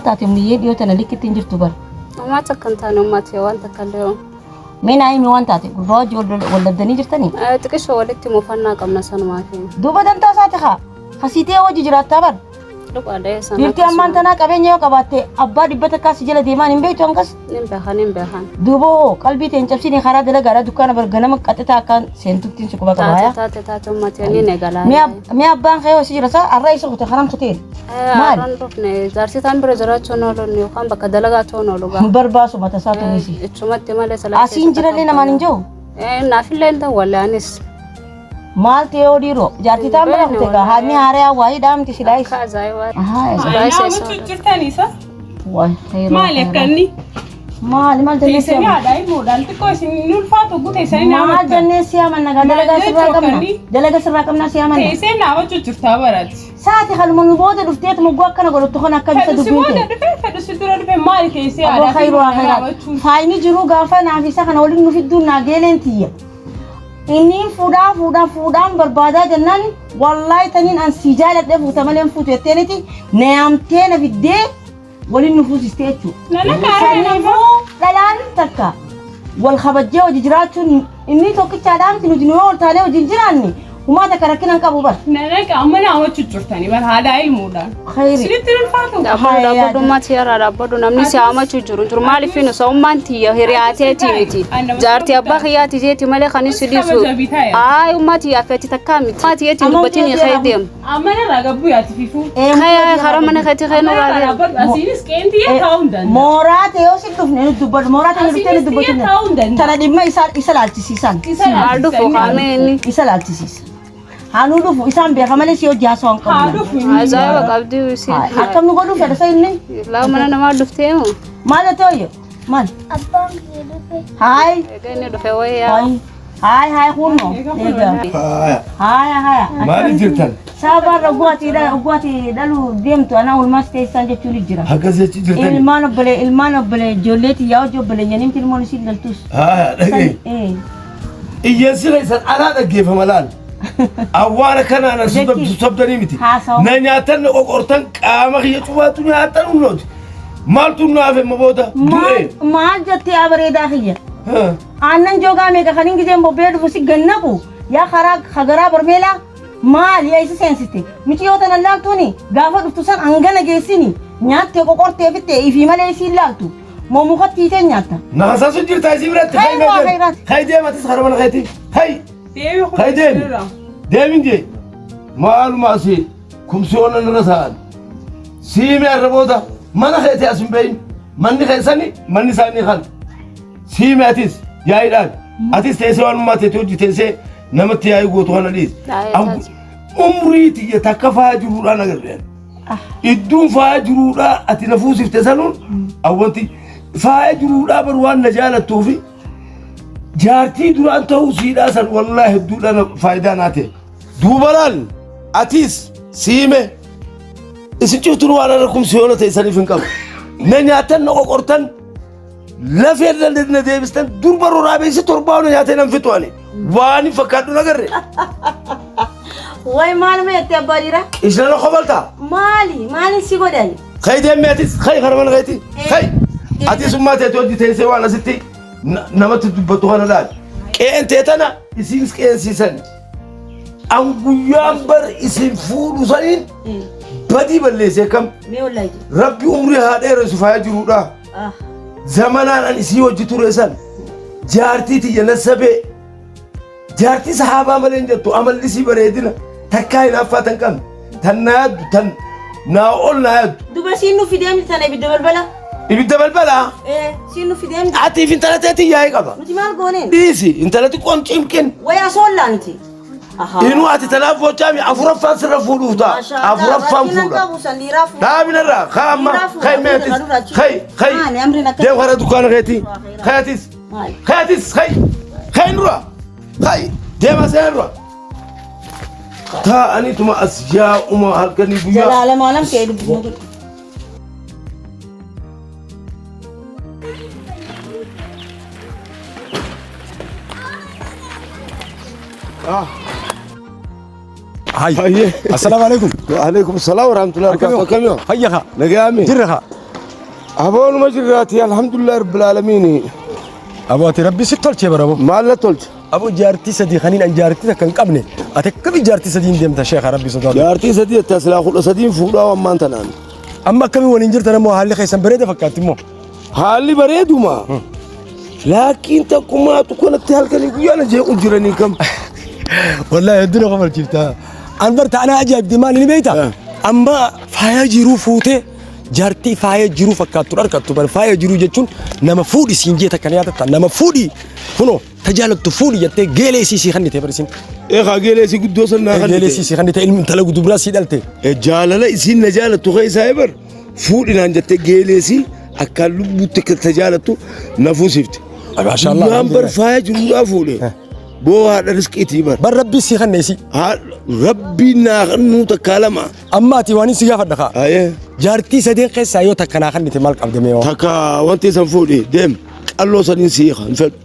taate muyyee dhiyoo tana likkitti hin jirtu bar. Homaa takka hin taane ummaati waan takka illee hoo. Mee naa himi waan taate gurbaa wajji wal dhabdanii jirtanii? Xiqishoo walitti mufannaa qabna sanumaa fi. Duuba dantaa isaati kaa. Kasiitee wajji jiraattaa bar. Dhugaadha sana. Dhiirti ammaan tanaa qabeenya yoo qabaatte abbaa dhibba takkaa si jala deemaan hin beektu hangas. Nin beekan nin beekan. Duuba hoo qalbii ta'e hin cabsine karaa dalagaadha dukkaana bar ganama qaxxitaa akkaan seentuttiin si quba qaba Taate yaa. taate taate ummati ni eegalaa. Mee abbaan kee hoo si jira saa har'a isa kute karam kuteen. Maali? Maal? Dhufne jaarsi taan bira jiraachuun oolu yookaan bakka dalagaa ta'uun oolu gaa. Barbaasu mata isaa tumisi. Ichumatti malee salaa. Asiin jirallee namaan hin jiru. Naafillee hin ta'u wallee anis. Maal ta'e yoo dhiiroo jaartii taan bira kute gaa haadni haaree waayii dhaamti silaayis. Akka ajaa'ibaa. Ahaa Silaa Naa isa amachuu jirtanii isa? waay khayraa. Maali akka inni? Maali maal jennee si Teessanii amanna? haadhaa himuudhaan xiqqoo isin hin ulfaatu guute isanii naa Maal amattan. jennee si amanna gaa dalagaa Maal sirraa jechuu qabna. akkanni? Dalaga sirraa qabna si amanna. Teessee naa amachuu jirtaa barati. Saati haluma nu booda dhufteetu mugguu akkana godhattu kan akka bisa Fedhu si dubbiin booda ta'e. dhufe fedhu si dura dhufe maali teessee Aboo haadhaa khayru himuudhaan naa akhiraa. amachuun? Faayini jiruu gaafa naaf isa kana waliin nu fidduun naa geeleen tiyya. Inni fuudhaa fuudhaa fuudhaan barbaadaa jennaan wallaahi taniin an sii jaaladhee fuuta malee hin fuutu jetteeniti na yaamtee na fiddee waliin nu fuusistee jechuudha. Nana kaaree nama. Saniifuu dhalaan takka wal kabajjee hojii jiraachuun inni tokkichaadhaa miti nuti nu yoo ol taanee hojiin jiraanne humaa takka rakkina hin qabu bar. Nana amma naa amachuu jirtanii bara haadhaa himuudhaan. Khayri. Isinitti hin ulfaatu? Dhaabbadhu dhaabbadhu ummati irraa dhaabbadhu namni si haamachuu jiru jiru maaliif hin osoo ummaan tiyya hiriyaateeti miti jaartii abbaa kiyyaati jeeti malee kan si dhiisu Kabaja bitaa yaa. ayi ummati affeeti takkaa miti ummati yeeti Amma dubbatiin ummati hin deemu Amma narraa gabbuu yaati fifuu. kaya karaa mana keetii kee Amma nurraa narraa deemu dhaabbadhu asiinis qeentii taa'uu hin danda'u. Mooraa ta'e yoo si dhufne nu dubbadhu mooraa ta'e dhuftee nu Asiinis dubbachuu xiyya taa'uu hin danda'u. Tana dhimma isa isa laalchisiisan. Isa maal dhufu qaamee inni Isa laalchisiisa. Haa nu dhufu isaan beeka malee si hojii haasawaa hin Haa qabu. dhufu inni. ajaa'iba qabdi isiin Akkam nu godhuu fedha isa inni? laa mana namaa dhuftee moo Maal ta'e hoyyo? Maal? Abbaan kiyya dhufe. Haay. egaa inni dhufe wayyaa Haay. Haay haay kunno. Egaa. Haaya. Haaya haaya. Maaliif jirtan? Sabaarra ogwaati dhaluu deemtu anaa ulmaas teessaan jechuun jira. Akkas jechi jirtani? Ilmaan obbolee ilmaan obbolee ijoollee tiyyaa hojii obbolee nyaniimti ilmoon isiin dhaltus. Haaya dhagee. Ee. Iyyansi keessan alaa dhaggeeffama laal. Awwaara kanaan as Jekki. sobdanii miti. Haasawa. Na nyaatan na qoqortan qaama kiyya cufaatu nyaatan humnooti. Maaltu nu hafe amma booda? Maal Du'e. maal jettee abareedaa kiyya? Ha. Aannan joogaa meeqa kan hin gizeen bobbee dhufu si gannaqu yaa karaa hagaraa barmeelaa maal yaa isa seensiste miciyoo tana laaltuuni gaafa dhuftu san hangana geessini nyaattee qoqortee fittee ifii malee isiin laaltu moo mukatti hiitee nyaatta. Na hasaasu jirta isii biratti. Hayi waa khayraati. Hayi deem atis kara mana keetii. Hayi. Deemi kun Hayi deemi. sirra. Deemin jee. Maaluma asii kumsiyoona irra taa'an. Siime arra booda mana keetii as hin beeyin. Manni keessani manni isaanii kan. Siime atis yaa'iidhaan. Atis teessee waan ummaa teetii hojii teessee namatti yaa'ii gootu kana dhiis. Yaa'ii taate. Umrii tiyya takka faaya jiruudhaan agarreen. Idduun faaya jiruudhaa ati na fuusifte sanuun awwanti faaya jiruudhaa bar waan na jaalattuufi jaartii duraan ta'uu siidhaa san wallaahi hedduudhaan faayidaa naa ta'e. Duuba laal atis siime isin cuftuun waan har'a kumsiyoona ta'e saniif hin qabu. Na nyaatan na qoqortan lafee irra na deebistan durba roraabeessi torbaa na nyaatee nan fixu ani. Waan hin fakkaadhu nagarre. Way maal ma jettee abbaa dhiiraa? Isla na kobaltaa. Maali maaliin si godhani? Kai deemmi atis kai kara mana keetii kai atis ummaa teeti hojii teessee waan asitti namatti dubbattu kana laal qe'een tee tana isiin qeensiisan an guyyaan bar isin fuudhu saniin badii balleessee kam Mee wallaahi jedhe. rabbi umrii haa dheeressu faaya jiruudha Ah. zamanaan an isii hojii ture san jaartii tiyya nasabee Jaartii sahaabaa malee hin jettu amalli isii bareedina takkaa hinaaffaa tan qabne tan naa yaaddu tan naa ol naa yaaddu. Duba siin nu fideemti tana ibidda balbala. Ibidda balbalaa Ee siin nu fideemti. atiif intala teetii yaa'ii qaba. Nuti maal gooneen? Dhiisi intala xiqqoon cimqin. Wayaa soollaa nuti. Ahaa. Inuu ati tanaaf bochaami afuraffaan sirra fuudhuuf ta'a. Maashaa Allah, Afuraffaan rakkina fuudha. qabu san dhiiraa fuudha. Dhaabinarraa kaa amma Dhiiraa fuudha, kai fuudha, meetis kanurraa achi. kai kai Maali, amriin akka- deem kara dukkaana keetii kai atis. Maali? Kai atis kai kai nurra kai deema seenaa nurra. Taa'aniituma as yaa'uma halkanii guyyaa. Jalaalama alam kee dubbisnu godhu. Hay. Hayyee. Assalaamu alaikum. Waalaikum salaam warahmatullahi wabarakatuh. Akkami? Fayya kaa. Nagaame. Jirra kaa. Aboonuma jirraati alhamdulillah rabbil aalamiin. Aboo ati rabbi si tolchee bara aboo. Maal na tolche? Aboo jaartii sadii kaniin an jaartii takka hin qabne ati akkami jaartii sadiin deemta sheekha rabbi sodaadhu. Jaartii sadii jettaa silaa kudha sadiin fuudhaa ammaan tanaan. Amma akkamii waliin jirtan ammoo haalli keessan bareeda fakkaatti immoo. Haalli bareeduma. Laakiin takkumaatu kanatti halkanii guyyaa na jeequ jiranii kam. Wallahi hedduu na kofalchiifta. An barta ana ajaa'ibdi maali ni beekta? Amma faaya jiruu fuutee jaartii faaya jiruu fakkaattu harkattu bar faaya jiruu jechuun nama fuudhi siin jee takka ni yaadatta nama fuudhi kunoo tajaalattu fuudhi jettee geelee isii sii kannite bar isin. Eegaa geelee isii guddoo san naa Geelee kannite. isii sii kannite ilmi intala gudubiraa sii dhalte. Jaalala isiin na jaalattu keessaa bar fuudhi naan jettee geelee isii akkaan lubbuutti akka tajaalattu na fuusifte. Maashaallah. Guyyaan bar faaya jiruudhaa fuudhe. Boo haadha riskiitii bar. Bar rabbi sii kanne isii. Rabbiin naa kannuu takkaa lama. Amma ati waan si gaafadha kaa. Ayee. Jaartii sadeen keessaa yoo takka naa kannite maal qabda mee yoo. Takka wanti san fuudhi deem qalloo saniin sii hiika hin fedhu.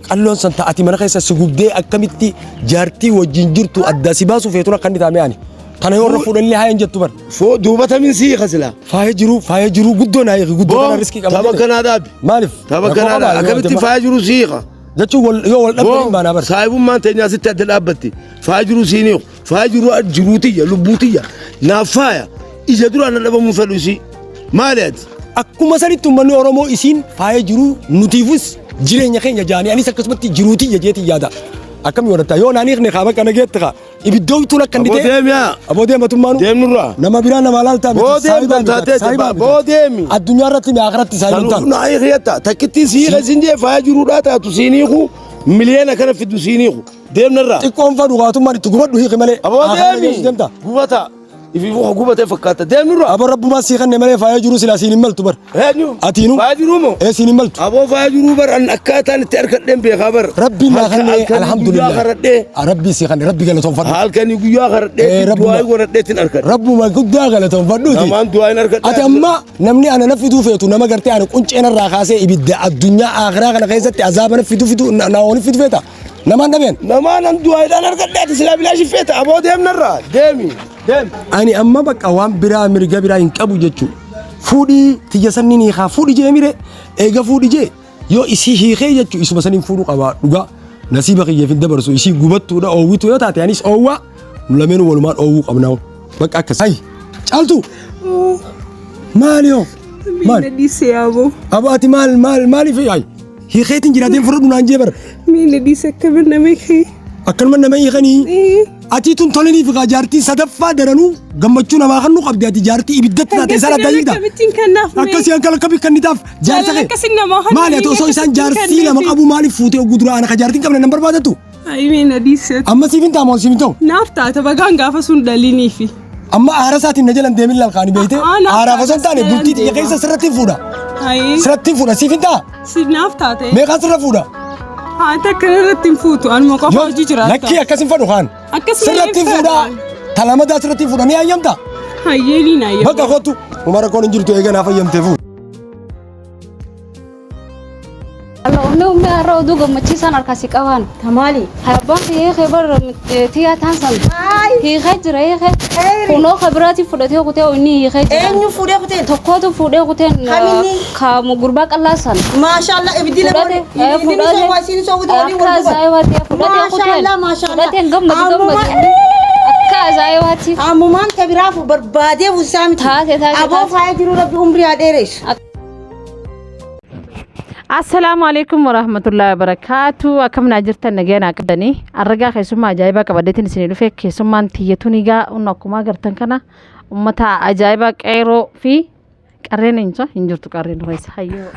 Qalloon san ta'ati mana keessa si gubdee akkamitti jaartii wajjin jirtu addaa si baasuu feetuna kan taame ani. Kana yoo irra fuudhanillee haa hin jettu bar. Foo duuba tamiin sii hiika silaa. Faaya jiruu guddoo naa hiiki guddoo Boo kana riskii qaba. tapha kanaa dhaabi. Maaliif? Tapha Rakkoo kanaa qabaa dhaabi. yoo Akkamitti ati faaya jiruu sii hiika. Jechuun wal yoo wal dhabdan hin baanaa bar. Saahibummaan teenya asitti adda dhaabbatti. Faaya jiruu siin hiiku. Faaya jiruu jiruu tiyya lubbuu tiyya. Naaf faaya. Ija duraan na dhabamuu fedhu isii. Maali ati? Akkuma sanitti uummanni Oromoo isiin faaya jiruu nutiifus jireenya keenya jaanii anis akkasumatti jiruu tiyya jeetiin yaada. Akkami godhatta yoo naan hiikne kaa bakka nageetti kaa ibiddooytuun akka inni Aboo ta'e. deemi haa. Aboo deematummaanu. Deemnurraa. Nama biraa nama laaltaa miti. Boo deemi Saahibaa miti. taatee Saahibaa miti. boo deemi. Addunyaa irratti mi akhiratti saahiba hin taanu. Naa hiikta takkittiin sii hiika siin jee faaya jiruudhaa taatu siin hiiku miliyoona kana fiddu siin hiiku deemnarraa. Xiqqoon fadhu waatummaan itti gubadhu hiiki malee. Aboo Akhiraa deemi. geessu deemta. Gubata. Ifiifuu gubatee fakkaata deemnurraa. Aboo rabbumaa sii kanne malee faaya jiruu silaa siin hin maltu bar. Eenyu? Atiinu? Faaya jiruu moo? Ee siin hin maltu. Aboo faaya jiruu bar an akkaataan itti harkadheen beekaa bar. Rabbiin naa kanne Halkanii alhamdulillah. guyyaa karadhee. Rabbii sii kanne rabbi galatoonfadhu. Halkanii guyyaa karadhee Ee, Rabbuma. du'aa godhadheetiin harkadhe. Rabbuma guddaa galatoonfadhuuti. Namaan du'aa hin harkadhe. Ati amma namni ana na fiduu feetu nama gartee ani qunceen irraa kaasee ibidda addunyaa akhiraa kana keessatti azaaba na fidu fidu na ooni fidu feeta. Namaan dhabeen. Namaan an du'aadhaan harkadhe ati silaa bilaashi feeta aboo deemnarraa deemi deemi. Ani amma bakka waan biraa mirga biraa hin qabu jechuudha. Fuudhii tiyya sanniin hiikaa fuudhi jee mire eega fuudhi jee yoo isii hiikee jechuudha isuma saniin fuudhuu qaba dhugaa nasiiba kiyyeef hin dabarsu isii gubattuudha oowwitu yoo taate anis oowwaa nu lameenuu walumaan oowwuu qabnaa bakka akkas. Ayi caaltuu maali yoo maal Miila dhiisee yaaboo. aboo ati maal maal maaliif ayi hiikeetiin jira deem fudhadhu naan jee bara Miila dhiisee akkamiin nama hiikee. akkanuma nama hiikanii. Atii tun toliniif kaa jaartii sadaffaa daranuu gammachuu namaa kan nu qabdi ati jaartii ibiddatti taate isaan adda hiikta. Akkamittiin kennaaf mee? Akkasii hanka lakka kannitaaf jaarsa Jaalala kee. akkasii namaa kan Maali ati osoo isaan jaarsii lama qabu maaliif fuutee ogguu dura ana ka jaartiin qabne nan barbaadatu? Ayi miila dhiisee. Amma siif hin taamu siif hin ta'u. Naaf taata bagaan gaafa sun dhaliiniifi. Amma aara isaatiin na jalan deemin lalkaani beeyte. Aa, naaf Aaraaf osoo hin taane taata, bultii xiyya deema. keessa sirratti hin fuudha. Ayi Sirratti hin fuudha siif hin ta'a. si naaf taate. Meeqaan sirra fuudha? Haati akkana irratti hin fuutu anuma qofa hojii jiraata. Lakkii akkas hin fadhu kaan. Akkasuma Sirratti hin fuudha. Talamadaa sirratti hin fuudha ni hayyamta. Hayyee ni naayya. Bakka kottu. Umara koon hin jirtu eega naaf hayyamtee fuudha. Ummi ummi har'a oduu gammachiisaan harkaa si qabaan. Tamaali. Abbaan kiyya hiikee bar tiyyaa taan san. Haay. Hiikee jira hiikee. Khayri. Kunoo kabiraati fudhatee kutee inni hiikee jira. Eenyu fuudhee kuteen? Tokkootu fuudhee kuteen Kaminni? kaamu gurbaa qal'aa san. Maashaallah ibiddi lama Fudhate ibiddi ni soowwa isiin soowwite waliin Akka wal guban. ajaa'ibaatti fudhatee kuteen. Maashaallah maashaallah. Fudhateen gammadu Ammumaan gammadu. Akka ajaa'ibaatti. ammumaan kabiraaf barbaadee buusaa miti. Taate taate Aboo taate. faaya jiru rabbi umrii haa dheeressu. Assalaamu alaikum warahmatullahi wabarakaatu. Akkam naa jirtan nagaya naa qabdanii. Arragaa keessummaa ajaa'ibaa qabadheetiin isinii dhufe keessummaan tiyyatuun egaa unna akkuma agartan kana uummata ajaa'ibaa qeeroo fi qarreen hin hin jirtu qarreen keessa hayyoo.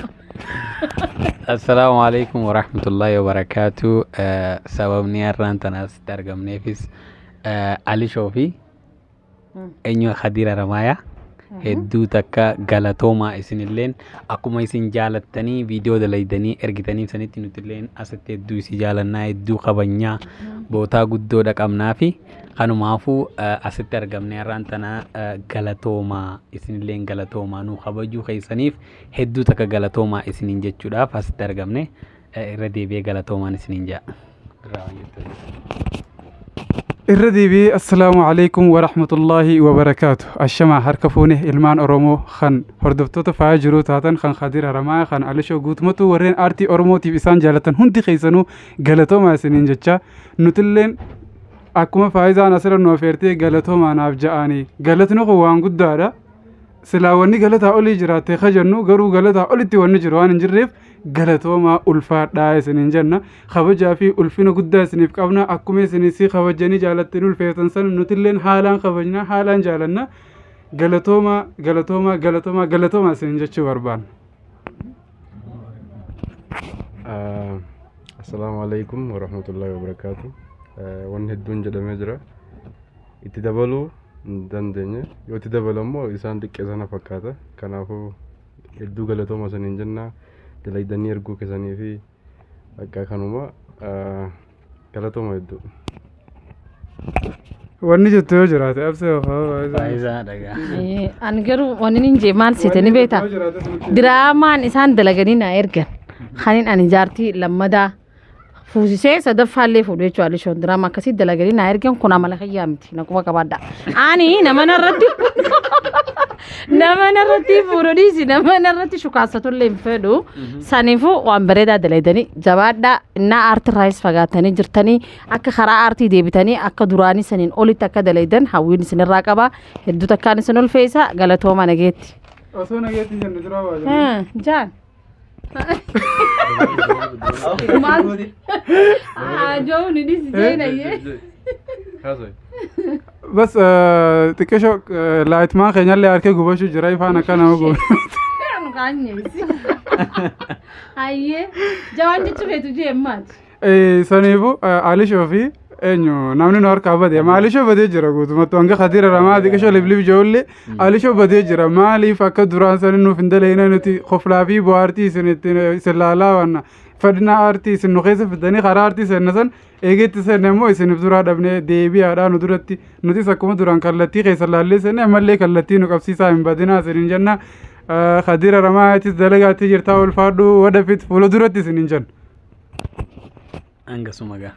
Assalaamu alaikum warahmatullahi wabarakaatu. Sababni har'aan tana asitti argamneefis Alishoo fi eenyu Khadiira Ramaayaa hedduu takka galatoomaa isinilleen akkuma isin jaalattanii viidiyoo dalaydanii ergitaniif sanitti nutilleen asitti hedduu isin jaalannaa hedduu kabajnaa bootaa guddoodha qabnaa fi kanumaafuu asitti argamne har'aan tana galatoomaa isinilleen galatoomaa nu kabajuu keessaniif hedduu takka galatoomaa isiniin jechuudhaaf asitti argamne irra deebi'ee galatoomaan isiniin jedha. Irraa waan jettu. Irra deebi'ee assalaamu alaikum warahmatullaahi wabarakaatu. Ashamaa harka fuune ilmaan Oromoo kan hordoftoota Faaya Jiruu taatan, kan Khadir Haramaa, kan Alishoo, guutumatu warreen aartii Oromootiif isaan jaalatan hundi keessanuu galatoomaa isiniin jecha. Nutilleen akkuma Faayizaan asirra nu afeertee galatoomaa naaf ja'anii, galatni kun waan guddaadha. Silaa wanni galataa olii jiraatte kajannu, garuu galataa olitti wanni jiru waan hin jirreef galatoomaa, ulfaadhaa isiniin jenna. Kabajaa fi ulfina guddaa isiniif qabna. Akkuma isinis kabajanii jaalattanii ulfeessan sana nutilleen haalaan kabajna, haalaan jaalanna. Galatoomaa, galatoomaa, galatoomaa, galatoomaa isiniin jechuu barbaanna. Assalaamu alaikum warahmatullahi wabarakaatu. Wanni hedduun jedhamee jira. Itti dabaluu hin dandeenye. Yoo itti dabalammoo isaan xiqqeessana fakkaata. Kanaafuu hedduu galatooma isiniin jenna. Dalaydanii erguu keessanii fi akka kanuma galatooma hedduu. Wanni jettu yoo jiraate absee. Faayizaa dhagaa. Ani garuu wanni inni jee maal seete ni beektaa? Diraamaan isaan dalaganii naa ergan. Kanin ani jaartii lammadaa fuusisee sadaffaallee fuudhu jechuudha. Alishoon diraamaa akkasii dalaganii naa ergan kun amala kiyyaa miti, na quba qabaadha. Ani nama narratti fuudhu dhiisi, nama narratti shukaasatullee hin fedhu. Saniifuu waan bareedaa dalaydanii jabaadhaa. Innaa aartii irraayis fagaatanii jirtanii akka karaa aartii deebitanii akka duraanii saniin olitti akka dalaydan hawwiin isinirraa qaba. Hedduu takkaan isin ulfeessa, galatooma, nageetti. Osoo nageetti jennu dura waa jennu. Jaan. Maal? Ajoon ni jeenayyee. Bas, xiqqisho laayitmaan keenyallee harkee gubachuu jira, ifaan akka nama gubu. Hayyee. Jawaan jechuu feetu jee maati. Saniifuu Alishoo fi eenyu namni nu harkaa bade amma Alishoo badee jira guutumatti. Hanga Khadira Ramaa xiqqishoo liblib ijoollee Alishoo badee jira. Maaliif akka duraan sani nuuf hin dalayne? Nuti koflaa fi bohaartii isin ittiin isin laalaa waan fedhina aartii isin nu keessa fidanii karaa aartii seenna san eegeetti seenne immoo isiniif duraa dhabnee deebi'aadhaa. Nu duratti nutis akkuma duraan kallattii keessa laallee seenne ammallee kallattii nu qabsiisaa, hin badinaa isiniin jenna. Khadira Ramaatis dalagaatti jirtaa, ulfaadhu, wadafit fuula duratti isiniin jenna. Hangasuma gaa.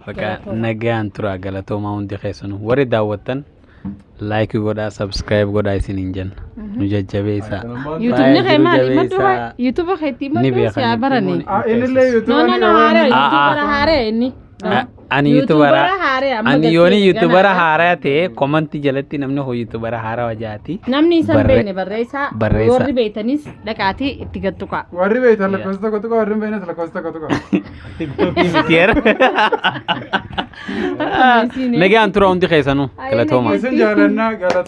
Bakka nagaan tura, galatoomaa hundi keessanuu. Warri daawwattan like godhaa, subscribe godhaa isiniin jenna. Nu jajjabeessaa. Yuutuubni kee maali? Madduu yuutuuba keetti Ni madduu si beekan. haa barani. Innillee No, no, no, haaree yuutuubara haaree inni. Ani yuutubara haaree amma ani yooni gasee yuutubara ganaadha. haaraa ta'e komantii jalatti namni hoo yuutubara haaraa wajaati. Namni isan beekne barreessaa, Barreessaa. warri beektanis dhaqaatii itti gad tuqaa. Warri beektan lakkoofsa tokko tuqa, warri hin beeknes lakkoofsa tokko tuqa. Mitiyeera. Nagaan tura hundi keessanuu, galatooma. Isin jaalannaa, galatooma.